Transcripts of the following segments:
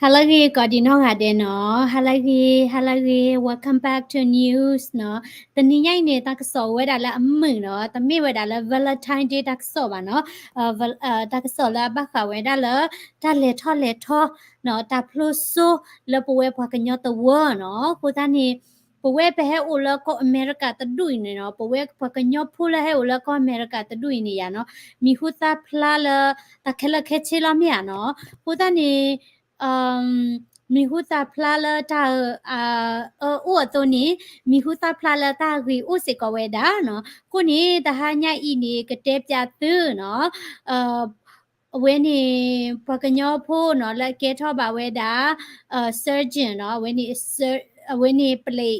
ဟါလၢအဂ့ၤ ကိးဒံးနီၢ်ဂၤဒဲးနီၤ, ဟါလၢအဂ့ၤ ဟါလၢအဂ့ၤ welcome back to news နီၤ. တနံၤညါအံၤန့ၣ် တၢ်ကစီၣ်အိၣ်ဝဲဒၣ်လၢအမုာ်နီၤ, တမ့ၢ်ဝဲဒၣ်လၢ Valentine Day တၢ်ကစီၣ်ဘၣ်နီၤ, တၢ်ကစီၣ်လၢအဘၣ်ဃးဝဲဒၣ်လၢ တၢ်လဲၤထီၣ်လဲၤထီနီၤ, တၢ်ဖျိစိလၢပဝဲပှၤကညီတဝၢနီၤ. အဃိသတးန့ၣ် ပဝဲပဟဲအိၣ်လၢကီၢ်အမဲရကၤတဒူၣ်အံၤန့ၣ်နီၤ, ပဝဲပှၤကညီဖိလၢဟဲအိၣ်လၢကီၢ်အမဲရကၤတဒူၣ်အံၤန့ၣ်ယါနီၤ, မံၤဟူသၣ်ဖျါလၢ တၢ်ခဲလၢာ်ခဲဆ့လီၤမ့ၢ်ဧါနီၤ. အဃိသတးန့ၣ် မံၤဟူသၣ်ဖျါလၢတၢ် အၢအိၣ်အသိးန့ၣ် မံၤဟူသၣ်ဖျါလၢတၢ်ဂ့ၤအိၣ်စ့ၢ်ကီးဝဲဒၣ်နီၤ. အဃိန့ၣ် တဟါညါအံၤန့ၣ် ကတဲပၠးသုနီၤ, အဝဲန့ၣ် ပှၤကညီဖိနီၤ လၢအကဲထီၣ်ဘၣ်ဝဲဒၣ် surgeon နီၤ, အဝဲန့ၣ် အဝဲန့ၣ်ပလံး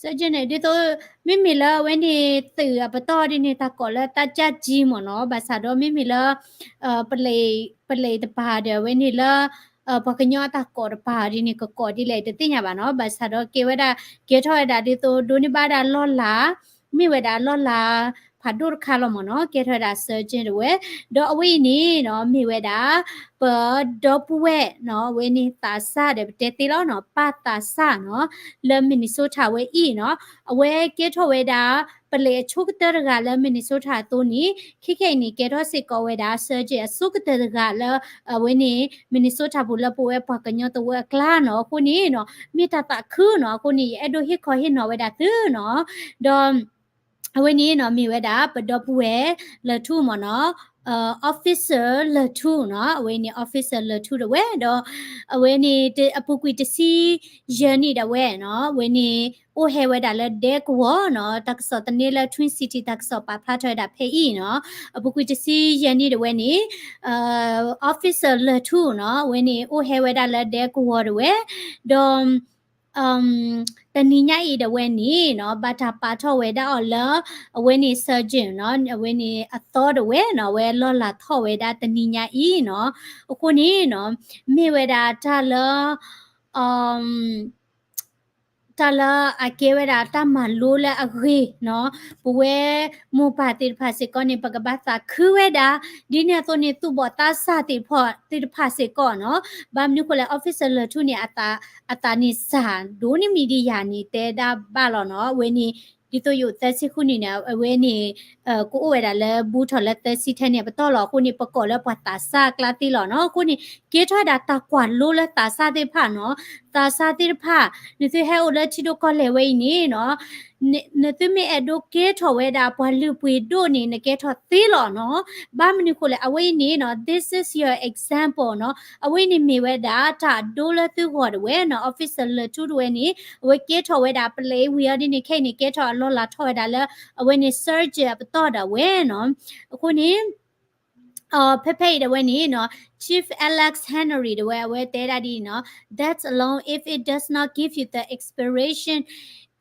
surgeon န့ၣ် ဒ်သိး မ့မ့ၢ်လၢအဝဲန့ၣ်သုးအပတီၢ်ဒ်န့ၣ် တၢ်ကိးလၢတၢ်ကၠၢ်ကၠံမ့ၢ်နီၤ, ဘၣ်ဆၣ်ဒီးမ့မ့ၢ်လၢ ပလံး ပလံးတပၤဒီး အဝဲန့ၣ်လၢ ပှၤကညီအတၢ်ကိးတပၤဒ်န့ၣ် ကကိးဒ်လဲၣ်တသ့ၣ်ညါဘၣ်နီၤ. ဘၣ်ဆၣ်ဒီးကဲဝဲဒၣ် ကဲထီၣ်ဝဲဒၣ်ဒ်သိးဒိးန့ၢ်ဘၣ်ဒၣ်လီၢ်လၤ မ့ၢ်ဝဲဒၣ်လီၢ်လၤဖးဒိၣ်တခါလီၤမ့ၢ်နီၤ, ကဲထီၣ်ဝဲဒၣ် surgeon တဝဲ, ဒီးအဝဲအံၤန့ၣ်နီၤ မ့ၢ်ဝဲဒၣ် ပဒီပုၢ်ဝဲၢ်နီၤ, အဝဲန့ၣ်သးစၢ်ဒီးပတဲသ့လီၤနီၤ, ပၢ်သးစၢ်နီၤ, လၢ Minnesota ဝဲအံၤနီၤ, အဝဲကဲထီၣ်ဝဲဒၣ် ပလံးအဆိကတၢၢ်တဂၤလၢ Minnesota အသိးန့ၣ် ခဲခဲအံၤန့ၣ် ကဲထီၣ်စ့ၢ်ကီးဝဲဒၣ် surgeon အဆိကတၢၢ်တဂၤလၢ အဝဲန့ၣ် Minnesota ပူၤလၢပဝဲပှၤကညီတဝၢအကျါနီၤ. အဃိန့ၣ်နီၤ မ့ၢ်တၢ်သးခုနီၤ, အဃိန့ၣ် ယအဲၣ်ဒိးဟ့ၣ်ခီဟ့ၣ်နီၤဝဲဒၣ်သုနီၤ, ဒီး အဝဲန့ၣ်နီၤ မ့ၢ်ဝဲဒၣ် ပဒီပုၢ်ဝဲၢ်လၢၢ်ထူမ့ၢ်နီၤ, officer လၢၢ်ထူနီၤ, အဝဲန့ၣ် officer လၢၢ်ထူတဝဲဒီး အဝဲန့ၣ် အပူၤကွံာ်တဆံယဲၢ်နံၣ်ဒၣ်ဝဲနီၤ, အဝဲန့ၣ် အိၣ်ဟဲဝဲဒၣ်လၢဒဲကဝီၤနီၤ, တၢ်ကစီၣ်သန့လၢ Twin City တၢ်ကစီၣ်ပာ်ဖျါထီၣ်ဝဲဒၣ်ဖဲအံၤနီၤ, အပူၤကွံာ်တဆံယဲၢ်နံၣ်ဒၣ်ဝဲန့ၣ် officer လၢၢ်ထူနီၤ, အဝဲန့ၣ် အိၣ်ဟဲဝဲဒၣ်လၢဒဲကဝီၤတဝဲ, ဒီး တနံၤညါအံၤဒၣ်ဝဲန့ၣ်နီၤ ဘၣ်တၢ်ပာ်ထီၣ်ဝဲဒၣ်အီၤလၢ အဝဲန့ၣ် surgeon နီၤ, အဝဲန့ၣ်အသီတဝဲနီၤ, အဝဲလီၢ်လၤထီၣ်ဝဲဒၣ်တနံၤညါအံၤနီၤ, အဃိန့ၣ်နီၤ မ့ၢ်ဝဲဒၣ်တၢ်လၢ တၢ်လၢအကဲဝဲဒၣ်တၢ်မၤလိလၢအဂ့ၤနီၤ, ပဝဲမိၢ်ပၢ်သ့ၣ်တဖၣ်စ့ၢ်ကီးန့ၣ် ပကဘၣ်သးခုဝဲဒၣ်, ဒ်န့ၣ်အသိးန့ၣ် သူၣ်ဘီၣ်သးစၢ်သ့ၣ်တဖၣ်စ့ၢ်ကီးနီၤ, ဘၣ်မနုၤဃိလဲၣ် officer လၢၢ်ထူန့ၣ် အသးန့ၣ်စၢ်ဒိၣ်န့ၢ်မံၤဒံးယၤန့ၣ် တဲဒၣ်ဘၣ်လီၤနီၤ, အဝဲန့ၣ် ဒ်သိးယအိၣ်သၢဆံဃုနံၣ်န့ၣ် အဝဲန့ၣ် ကအိၣ်ဝဲဒၣ်လၢဘူးထီၣ်လၢသၢဆံထဲန့ၣ် အပတီၢ်လီၤ, အဃိန့ၣ် ပကိးလၢပှၤသးစၢ်အကျါသ့လီၤနီၤ, အဃိန့ၣ် ကဲထီၣ်ဝဲဒၣ်တၢ်ကွၢ်လိလၢသးစၢ်သ့ၣ်တဖၣ်နီၤ, သးစၢ်သ့ၣ်တဖၣ် နသုဟဲအိၣ်လၢထံဒိၣ်ကီၢ်လဲၢ်ဝဲအံၤန့ၣ်နီၤ နသုမ့ၢ်အဲၣ်ဒိးကဲထီၣ်ဝဲဒၣ်ပှၤလုၢ်ပှ့ၤဒိၣ်န့ၣ် နကဲထီၣ်သ့လီၤနီၤ, ဘၣ်မနုၤဃိလဲၣ် အဝဲအံၤန့ၣ်နီၤ this is your example နီၤ, အဝဲအံၤန့ၣ်မ့ၢ်ဝဲဒၣ်တၢ်ဒိလၢသုဂီၢ်တဝဲနီၤ, officer လၢၢ်ထူတဝဲန့ၣ် အဝဲကဲထီၣ်ဝဲဒၣ်ပလံးဝံၤအီၤဒ်န့ၣ် ခဲအံၤန့ၣ် ကဲထီၣ်အလီၢ်လၤထီၣ်ဝဲဒၣ်လၢ အဝဲန့ၣ် surgeon အပတီၢ်ဒၣ်ဝဲနီၤ, အဃိန့ၣ် ဖဲဖဲအံၤဒၣ်ဝဲန့ၣ်နီၤ Chief Alex Henery ဒၣ်ဝဲ အဝဲတဲဒၣ်ဒ်အံၤနီၤ, that alone, if it does not give you the inspiration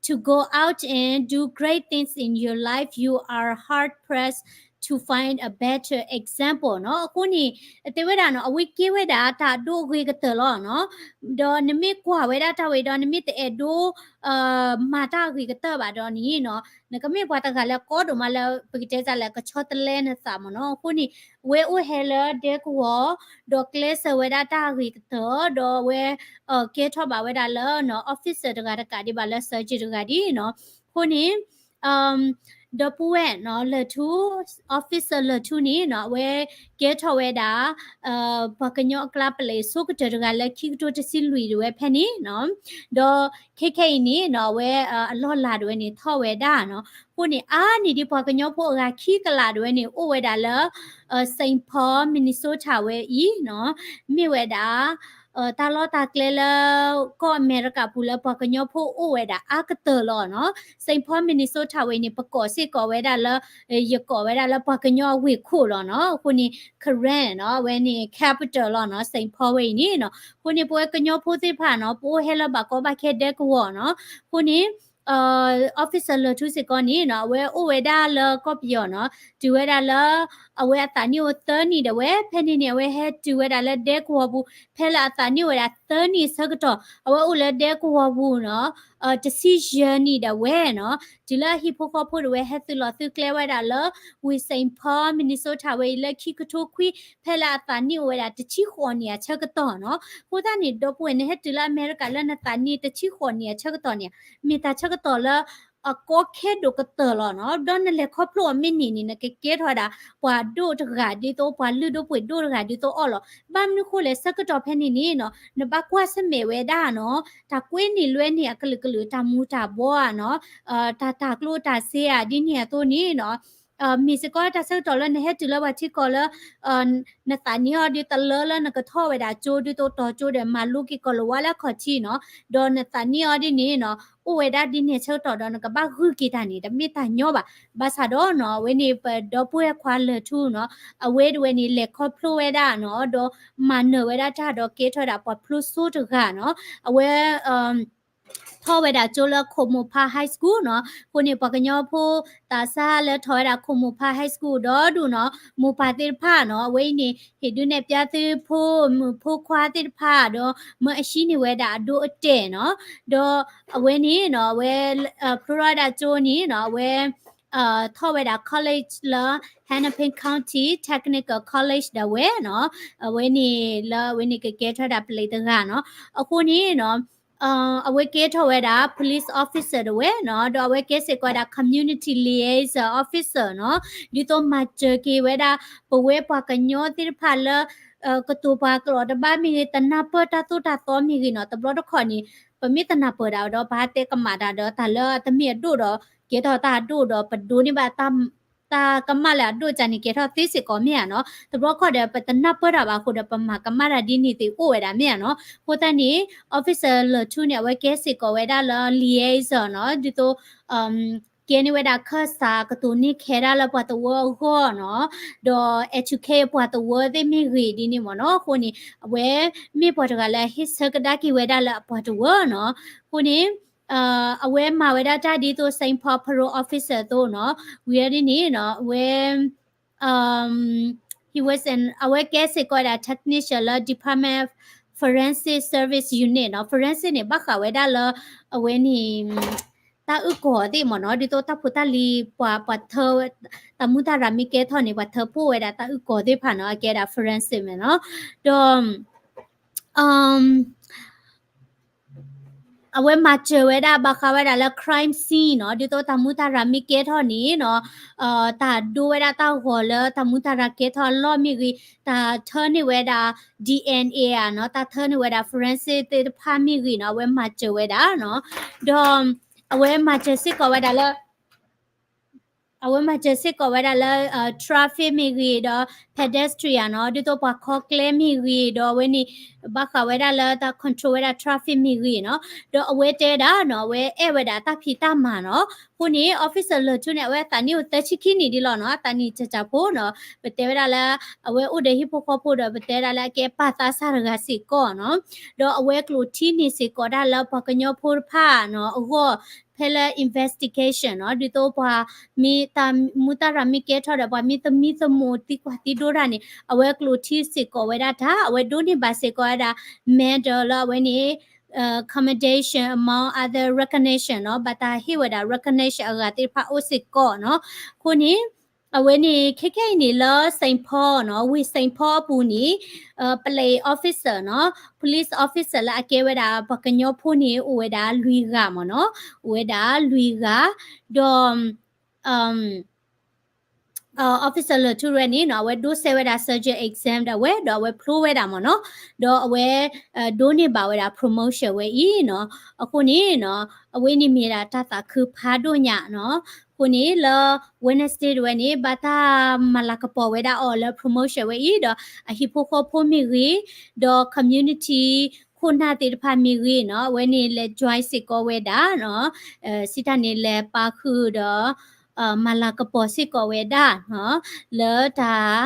to go out and do great things in your life, you are hard pressed to find a better example နီၤ. အဃိန့ၣ် အတဲဝဲဒၣ်နီၤ အဝဲကဲဝဲဒၣ်တၢ်ဒိအဂ့ၤကတၢၢ်လီၤနီၤ. ဒီးနမ့ၢ်ကွၢ်ဝဲဒၣ်တၢ်ဝဲဒီး နမ့ၢ်တအဲၣ်ဒိး မၤတၢ်အဂ့ၤကတၢၢ်ဘၣ်ဒီးန့ၣ်နီၤ နကမ့ၢ်ပှၤတဂၤလၢကီဒိၣ်မးလၢ ပကတဲစ့ၢ်လၢ ကဆီတလဲနသးမ့ၢ်နီၤ. အဃိန့ၣ် အဝဲအိၣ်ဟဲလၢဒဲကဝီၤ ဒီးကျဲးစၢးဝဲဒၣ်တၢ်အဂ့ၤကတၢၢ် ဒီးအဝဲ ကဲထီၣ်ဘၣ်ဝဲဒၣ်လၢ officer တဂၤတကးဒံးဘၣ်လၢ surgeon တဂၤဒ်နီၤ. အဃိန့ၣ် ဒီပုၢ်ဝဲၢ်နီၤ လၢၢ်ထူ officer လၢၢ်ထူန့ၣ်နီၤ အဝဲကဲထီၣ်ဝဲဒၣ် ပှၤကညီအကျါပလံးအဆိကတၢၢ်တဂၤလၢခံကထိတဆံလွံၢ်ဒၣ်ဝဲဖဲန့ၣ်နီၤ. ဒီးခဲခဲအံၤန့ၣ်နီၤ အဝဲအလီၢ်လၤဒၣ်ဝဲန့ၣ်ထီၣ်ဝဲဒၣ်နီၤ. အဃိန့ၣ် အါန့ၢ်ဒံးပှၤကညီဖိအဂၤခံကလးဒၣ်ဝဲန့ၣ် အိၣ်ဝဲဒၣ်လၢ Saint Paul Minnesota ဝဲအံၤနီၤ မ့ၢ်ဝဲဒၣ် တၢ်လီၢ်တၢ်ကျဲလၢ ကီၢ်အမဲရကၤပူၤလၢပှၤကညီဖိအိၣ်ဝဲဒၣ်အါကတၢၢ်လီၤ. Saint Paul Minnesota ဝဲအံၤန့ၣ် ပကိးစ့ၢ်ကီးဝဲဒၣ်လၢ ယကိးဝဲဒၣ်လၢပှၤကညီအဝ့ၢ်ခိၣ်လီၤနီၤ. အဃိန့ၣ် Karen နီၤ အဝဲန့ၣ် capital လီၤနီၤ Saint Paul ဝဲအံၤန့ၣ်နီၤ. အဃိန့ၣ် ပဝဲကညီဖိသ့ၣ်တဖၣ်နီၤ ပအိၣ်ဟဲလၢဘၣ်ကီဘၣ်ခဲဒဲကဝီၤနီၤ. အဃိန့ၣ် officer လၢၢ်ထူစ့ၢ်ကီးန့ၣ်နီၤ အဝဲအိၣ်ဝဲဒၣ်လၢကီၢ်ပယီၤနီၤ တုၤဝဲဒၣ်လၢ အဝဲအသးနံၣ်အိၣ်သၢနံၣ်ဒၣ်ဝဲ ဖဲန့ၣ်န့ၣ် အဝဲဟဲတုၤဝဲဒၣ်လၢဒဲကဝီၤပူၤ ဖဲလၢအသးနံၣ်အိၣ်ဝဲဒၣ်သၢနံၣ်အဆၢကတီၢ် အဝဲအိၣ်လၢဒဲကဝီၤပူၤနီၤ တဆံယဲၢ်နံၣ်ဒၣ်ဝဲနီၤ တုၤလၢအဟံၣ်ဖိဃီဖိဒၣ်ဝဲဟဲသုးလီၤသုးကျဲဝဲဒၣ်လၢ ဝ့ၢ် Saint Paul Minnesota ဝဲအံၤလၢခံကထိခွံ ဖဲလၢအသးနံၣ်အိၣ်ဝဲဒၣ်တဆံဃိးနံၣ်အဆၢကတီၢ်နီၤ အဃိသတးန့ၣ် ဒီပုၢ်ဝဲၢ် နဟဲတုၤလၢအမဲရကၤလၢနသးနံၣ်တဆံဃိးနံၣ်အဆၢကတီၢ်န့ၣ် မ့ၢ်တၢ်ဆၢကတီၢ်လၢ အကီခဲဒိၣ်ကတၢၢ်လီၤနီၤ ဒီးနလဲၤခီဖျိအီၤမ့ၢ်န့ၢ်န့ၣ် နကကဲထီၣ်ဝဲဒၣ် ပှၤဒိၣ်တဂၤဒ်သိး ပှၤလုၢ်ဒိၣ်ပှ့ၤဒိၣ်တဂၤဒ်သိးအီၤလီၤ. ဘၣ်မနုၤဃိလဲၣ် ဆၢကတီၢ်ဖဲန့ၣ်န့ၣ်နီၤ နဘၣ်ကွၢ်ဆၢၣ်မဲာ်ဝဲဒၣ်နီၤ တၢ်ကွဲန့ၢ်လွဲန့ၢ်အကလုာ်ကလုာ် တၢ်မူၤတၢ်ဘှီဧါနီၤ တၢ်တၤကျိၣ်တၤစ့ဧါ ဒ်န့ၣ်အသိးန့ၣ်နီၤ မ့ၢ်စ့ၢ်ကီးတၢ်ဆၢကတီၢ်လၢနဟဲတုၤလၢပှၤထံကီၢ်လၢ နသးနံၣ်အီၤဒ်တလၢလၢနကထီၣ်ဝဲဒၣ်ကၠိ ဒ်သိးတီၤကၠိဒီး မၤလိက့ၤကီၢ်လၤဝါလၢအခီၣ်ထံးနီၤ ဒီးနသးနံၣ်အီၤဒ်န့ၣ်နီၤ အိၣ်ဝဲဒၣ်ဒ်န့ၣ်ဆၢကတီၢ်ဒီး နကဘၣ်ဂုာ်က့ၤတၢ်န့ၣ် တမ့ၢ်တၢ်ညီဘၣ်. ဘၣ်ဆၣ်ဒီးနီၤ အဝဲန့ၣ် ပဒီပုၢ်ဝဲၢ်ခွါလၢာ်ထူနီၤ အဝဲဒၣ်ဝဲန့ၣ် လဲၤခီဖျိဝဲဒၣ်နီၤ ဒီးမၤနၢၤဝဲဒၣ်တၢ်ဒီးကဲထီၣ်ဝဲဒၣ်ပှၤဖျိစိတဂၤနီၤ အဝဲ ထီၣ်ဝဲဒၣ်ကၠိလၢ Commonwealth High School နီၤ အဃိန့ၣ် ပှၤကညီဖိသးစၢ်လၢထီၣ်ဝဲဒၣ် Commonwealth High School ဒီဒူၣ်နီၤ မိၢ်ပၢ်သ့ၣ်တဖၣ်နီၤ အဝဲအံၤန့ၣ် ဟ့ၣ်ဒုးနဲၣ်ပျါသုဖိမုၣ်ဖိခွါသ့ၣ်တဖၣ် ဒီးမၢအဟံးန့ၢ်ဝဲဒၣ်အဒိအတဲာ်နီၤ ဒီးအဝဲန့ၣ်နီၤ အဝဲ ဖျိထီၣ်ဝဲဒၣ်ကၠိန့ၣ်နီၤ အဝဲ ထီၣ်ဝဲဒၣ် college လၢ Hennepin County Technical College ဒၣ်ဝဲနီၤ အဝဲန့ၣ်လၢအဝဲန့ၣ်ကကဲထီၣ်ဝဲဒၣ်ပလံးတဂၤနီၤ အဃိန့ၣ်နီၤ အဝဲကဲထီၣ်ဝဲဒၣ် police officer ဒၣ်ဝဲနီၤ ဒီးအဝဲကဲစ့ၢ်ကီးဝဲဒၣ် community liaison officer နီၤ ဒ်သိးမၤစၢၤက့ၤဝဲဒၣ် ပဝဲပှၤကညီသ့ၣ်တဖၣ်လၢ ကတိၤပှၤကလီၤတဘၣ်မ့ၢ်ဂ့ၤ တနၢ်ပၢၢ်တၢ်သိၣ်တၢ်သီမ့ၢ်ဂ့ၤနီၤ တဘျီတခီၣ်န့ၣ် ပမ့ၢ်တနၢ်ပၢၢ်ဒၣ်ဒီး ပဟးတဲကမၣ်တၢ်ဒီး တၢ်လၢအတမ့ၢ်အဒိၣ်ဒီး ကဲထီၣ်တၢ်အဒိၣ်ဒီး ပဒိးန့ၢ်ဘၣ် တၢ်ကမၣ်လၢအဒိၣ်ကန့ၣ် ကဲထီၣ်သ့စ့ၢ်ကီးမ့ၢ်ဧါနီၤ တဘျီခီၣ်ဒီး ပတနၢ်ပၢၢ်တၢ်ဘၣ်အဃိဒီး ပမၤကမၣ်တၢ်ဒ်န့ၣ်သ့ၣ်အိၣ်ဝဲဒၣ်မ့ၢ်ဧါနီၤ အဃိသတးန့ၣ် officer လၢာ်ထူန့ၣ် အဝဲကဲစ့ၢ်ကီးဝဲဒၣ်လၢ liaison နီၤ ဒ်သိး ကဲန့ၢ်ဝဲဒၣ်ခၢၣ်စးကတိၤန့ၢ်ခဲဒၣ်လၢပှၤသဝီအဂီၢ်နီၤ ဒီး educate ပှၤသဝီသ့ၣ်မ့ၢ်ဂ့ၤဒ်န့ၣ်မ့ၢ်နီၤ အဃိန့ၣ် အဝဲမ့ၢ်ပှၤတဂၤလၢအဟ့ၣ်ဆၢကဒါက့ၤဝဲဒၣ်လၢအပှၤသဝီနီၤ အဃိန့ၣ် အဝဲမၤဝဲဒၣ်တၢ်ဒ်သိး Saint Paul Parole Officer အသိးနီၤ ဝံၤအီၤဒ်န့ၣ်နီၤ အဝဲ he was an အဝဲကဲစ့ၢ်ကီးဝဲဒၣ် technician လၢ Department of Forensic Service Unit နီၤ forensic န့ၣ် ဘၣ်ဃးဝဲဒၣ်လၢ အဝဲန့ၣ် တၢ်အုၣ်ကီၤသ့ၣ်မ့ၢ်နီၤ ဒ်သိးတၢ်ဖိတၢ်လံၤပှၤ ပှၤထၢ တၢ်မူတၢ်ရၤမ့ၢ်ကဲထီၣ်န့ၣ် ပှၤထၢဖှိၣ်ဝဲဒၣ်တၢ်အုၣ်ကီၤသ့ၣ်တဖၣ်နီၤ အကဲဒၣ် forensic မ့ၢ်နီၤ ဒီး အဝဲမၤစၢၤဝဲဒၣ် ဘၣ်ဃးဝဲဒၣ်လၢ crime scene နီၤ ဒ်သိးတၢ်မူတၢ်ရၤမ့ၢ်ကဲထီၣ်န့ၣ်နီၤ တၢ်ဒိဝဲဒၣ်တၢ်ဂီၤလၢတၢ်မူတၢ်ရၤကဲထီၣ်အလီၢ်မ့ၢ်ဂ့ၤ တၢ်ထၢန့ၢ်ဝဲဒၣ် DNA ဧါနီၤ တၢ်ထၢန့ၢ်ဝဲဒၣ် forensic သ့ၣ်တဖၣ်မ့ၢ်ဂ့ၤနီၤ အဝဲမၤစၢၤဝဲဒၣ်နီၤ ဒီး အဝဲမၤစၢၤစ့ၢ်ကီးဝဲဒၣ်လၢ အဝဲမၤစၢၤစ့ၢ်ကီးဝဲဒၣ်လၢ traffic မ့ၢ်ဂ့ၤဒီး pedestrian နီၤ ဒ်သိးပှၤခီကျဲမ့ၢ်ဂ့ၤဒီးအဝဲန့ၣ် ဘၣ်ဃးဝဲဒၣ်လၢတၢ် control ဝဲဒၣ် traffic မ့ၢ်ဂ့ၤနီၤ ဒီးအဝဲတဲဒၣ်နီၤ အဝဲအဲၣ်ဝဲဒၣ်တၢ်ဖံးတၢ်မၤနီၤ အဃိန့ၣ် officer လၢာ်ထူန့ၣ် အဝဲအသးနံၣ်အိၣ်သၢဆံခံနံၣ်ဒ်လီၤနီၤ အသးနံၣ်တၢ်တၢ်ဖိနီၤ ပတဲဝဲဒၣ်လၢ အဝဲအိၣ်ဒီးဟံၣ်ဖိဃီဖိဒီး ပတဲဒၣ်လၢအကဲပၢ်သးစၢ်တဂၤစ့ၢ်ကီးနီၤ ဒီးအဝဲကျိၣ်ထံန့ၢ်စ့ၢ်ကီးဒၣ်လၢပှၤကညီဖိတဖၣ်နီၤ အဂီၢ် ဖဲလၢ investigation နီၤ ဒ်သိးပှၤမ့ၢ်တၢ်မူတၢ်ရၤမ့ၢ်ကဲထီၣ်ဒီး ပှၤမ့ၢ်သမံသမိးသံကွၢ်သံဒိးတၢ်န့ၣ် အဝဲကျိၣ်ထံစ့ၢ်ကီးဝဲဒၣ်တၢ် အဝဲဒိးန့ၢ်ဘၣ်စ့ၢ်ကီးဝဲဒၣ် medal လၢအဝဲန့ၣ် commendation among other recognition နီၤ ဘၣ်တၢ်ဟ့ၣ်ဝဲဒၣ် recognition အဂၤသ့ၣ်တဖၣ်အိၣ်စ့ၢ်ကီးနီၤ အဃိန့ၣ် အဝဲန့ၣ် ခဲခဲအံၤန့ၣ်လၢ Saint Paul နီၤ ဝ့ၢ် Saint Paul အပူၤန့ၣ် ပလံး officer နီၤ police officer လၢအကဲဝဲဒၣ်ပှၤကညီဖိန့ၣ် အိၣ်ဝဲဒၣ်လွံၢ်ဂၤမ့ၢ်နီၤ အိၣ်ဝဲဒၣ်လွံၢ်ဂၤ ဒီး officer လၢာ်ထူရဲၣ်န့ၣ်နီၤ အဝဲဒိးစဲဝဲဒၣ် surgeon exam ဒၣ်ဝဲ ဒီးအဝဲဖျိဝဲဒၣ်မ့ၢ်နီၤ ဒီးအဝဲ ဒိးန့ၢ်ဘၣ်ဝဲဒၣ် promotion ဝဲအံၤနီၤ အဃိန့ၣ်နီၤ အဝဲန့ၣ်မ့ၢ်ဒၣ်တၢ်သးခုဖးဒိၣ်ညါနီၤ အဃိန့ၣ်လၢ Wednesday တဝဲန့ၣ် ဘၣ်တၢ်မၤလၤကပီၤဝဲဒၣ်အီၤလၢ promotion ဝဲအံၤ ဒီးအဟံၣ်ဖိဃီဖိမ့ၢ်ဂ့ၤ ဒီး community ခိၣ်နၢ်သ့ၣ်တဖၣ်မ့ၢ်ဂ့ၤနီၤ အဝဲန့ၣ်လဲၤ join စ့ၢ်ကီးဝဲဒၣ်နီၤ စံးတၢ်န့ၣ်လဲၤပာ်ဃုာ်ဒီး မၤလၤကပီၤစ့ၢ်ကီးဝဲဒၣ်နီၤ လၢတၢ်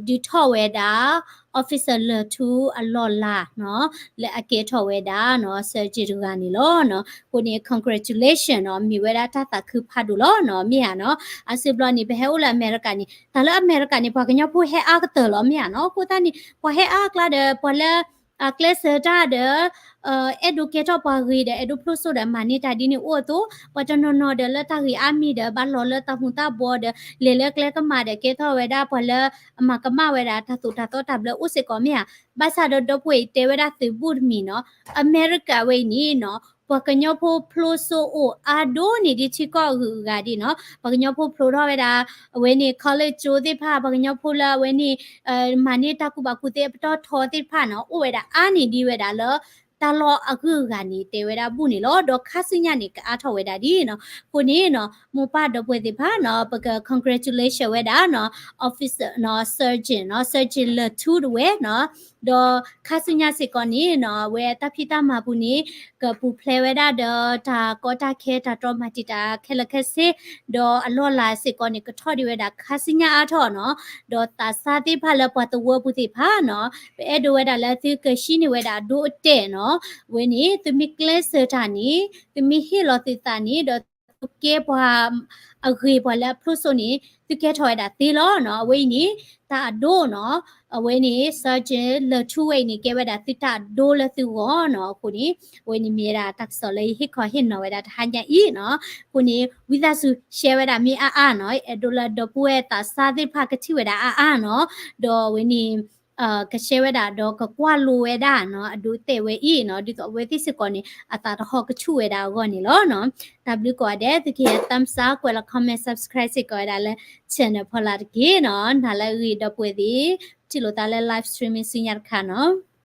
ဒုးထီၣ်ဝဲဒၣ် officer လၢၢ်ထူအလီၢ်လၤနီၤ လၢအကဲထီၣ်ဝဲဒၣ်နီၤ surgeon တဂၤန့ၣ်လီၤနီၤ. အဃိန့ၣ် congratulation နီၤ မ့ၢ်ဝဲဒၣ်တၢ်သးခုဖးဒိၣ်လီၤနီၤ မ့ၢ်ဧါနီၤ. အါစုဘျီန့ၣ် ပဟဲအိၣ်လၢအမဲရကၤန့ၣ် တၢ်လၢအမဲရကၤန့ၣ် ပှၤကညီဖိဟဲအါကတၢၢ်လီၤ မ့ၢ်ဧါနီၤ. အဃိသတးန့ၣ် ပှၤဟဲအါအကျါဒီး ပှၤလၢ အကျဲးစၢးတၢ်ဒီး အဲၣ်ဒိးကဲထီၣ်ပှၤဂ့ၤဒီး အဲၣ်ဒိးဖျိစိဒီး မၤန့ၢ်တၢ်ဒ်န့ၣ်အိၣ်အသိး ပှၤတနီၤနီၤဒီးလၢတၢ်ဂ့ၤအါမံၤဒီး ဘၣ်လီၤလၢတၢ်မူၤတၢ်ဘှီးဒီး လဲၤလၢကျဲကမၣ်ဒီး ကဲထီၣ်ဝဲဒၣ်ပှၤလၢအမၤကမၣ်ဝဲဒၣ်တၢ်သိၣ်တၢ်သီတၢ်ဘျၢအိၣ်စ့ၢ်ကီး မ့ၢ်ဧါ. ဘၣ်ဆၣ်ဒီးဒီပုၢ်ဝဲၢ်အံၤတဲဝဲဒၣ်သုးဘူးတမံၤနီၤ အမဲရကၤဝဲအံၤန့ၣ်နီၤ ပှၤကညီဖိဖျိစိအိၣ်အါဒိၣ်န့ၢ်ဒံးထံကီၢ်အဂုၤအဂၤဒ်နီၤ. ပှၤကညီဖိဖျိထီၣ်ဝဲဒၣ် အဝဲန့ၣ် college ကၠိသ့ၣ်တဖၣ် ပှၤကညီဖိလၢအဝဲန့ၣ် မၤန့ၢ်တၢ်ကူၣ်ဘၣ်ကူၣ်သ့အပတီၢ်ထီသ့ၣ်တဖၣ်နီၤ အိၣ်ဝဲဒၣ်အါန့ၢ်ဒံးဝဲဒၣ်လၢ တၢ်လီၢ်အဂုၤအဂၤန့ၣ် တဲဝဲဒၣ်ဘူးန့ၣ်လီၤ. ဒီးခါဆူညါန့ၣ် ကအါထီၣ်ဝဲဒၣ်ဒ်နီၤ. အဃိန့ၣ်နီၤ မိၢ်ပၢ်ဒီပုၢ်ဝဲၢ်သ့ၣ်တဖၣ်နီၤ ပက congratulation ဝဲဒၣ်နီၤ officer နီၤ surgeon နီၤ surgeon လၢၢ်ထူတဝဲနီၤ. ဒီးခါဆူညါစ့ၢ်ကီးန့ၣ်နီၤ အဝဲတၢ်ဖံးတၢ်မၤပူၤန့ၣ် ကပူၤဖျဲးဝဲဒၣ်ဒီးတၢ်ကီတၢ်ခဲ တၢ်တြီမၤတံာ်တာ်ခဲလၢာ်ခဲဆ့ ဒီးအလီၢ်လၤစ့ၢ်ကီးန့ၣ် ကထီၣ်ဒံးဝဲဒၣ်ခါဆူညါအါထီၣ်နီၤ. ဒီးသးစၢ်သ့ၣ်တဖၣ်လၢပှၤသဝီပူၤသ့ၣ်တဖၣ်နီၤ ပအဲၣ်ဒိးဝဲဒၣ်လၢသုကဟံးန့ၢ်ဝဲဒၣ်အဒိအတဲာ်နီၤ. အဝဲန့ၣ် သုမ့ၢ်ကျဲးစၢးတၢ်န့ၣ် သုမ့ၢ်ဟ့ၣ်လီၤသုသးန့ၣ် ဒီးသုကဲပှၤအဂ့ၤ ပှၤလၢအဖျိစိန့ၣ် သုကဲထီၣ်ဝဲဒၣ်သ့လီၤနီၤ. အဝဲအံၤန့ၣ် တၢ်အဒိနီၤ အဝဲန့ၣ် surgeon လၢၢ်ထူဝဲအံၤန့ၣ် ကဲဝဲဒၣ်သုတၢ်အဒိလၢသုဂီၢ်နီၤ. အဃိန့ၣ် အဝဲန့ၣ်မ့ၢ်ဝဲဒၣ်တၢ်ကစီၣ်လၢယဟ့ၣ်ခီဟ့ၣ်နီၤဝဲဒၣ်တဟါညါအံၤနီၤ. အဃိန့ၣ် ဝံသးစူၤ share ဝဲဒၣ်မ့ၢ်အါအါနီၤ အဲၣ်ဒိးလၢဒီပုၢ်ဝဲၢ်သးစၢ်သ့ၣ်တဖၣ်ကထံၣ်ဝဲဒၣ်အါအါနီၤ. ဒီးအဝဲန့ၣ် က share ဝဲဒၣ်ဒီးကကွၢ်လိဝဲဒၣ်နီၤ အဒိတဲာ်ဝဲအံၤနီၤ. ဒ်သိးအဝဲသ့ၣ်စ့ၢ်ကီးန့ၣ် အသးတဟီၣ်ကဆူၣ်ဝဲဒၣ်အဂီၢ်န့ၣ်လီၤနီၤ. တၢ်ဘျုးကိးဂၤဒဲး သုကဟ့ၣ် thumbs up ကွဲးလီၤ comment subscribe စ့ၢ်ကီးဝဲဒၣ်လၢ channel ဖီလာ်တက့ၢ်နီၤ. နၤလၢအဂ့ၤဒီပုၢ်ဝဲၢ်သ့ၣ် ထံၣ်လိာ်သးလၢ live streaming ဆူညါတခါနီၤ.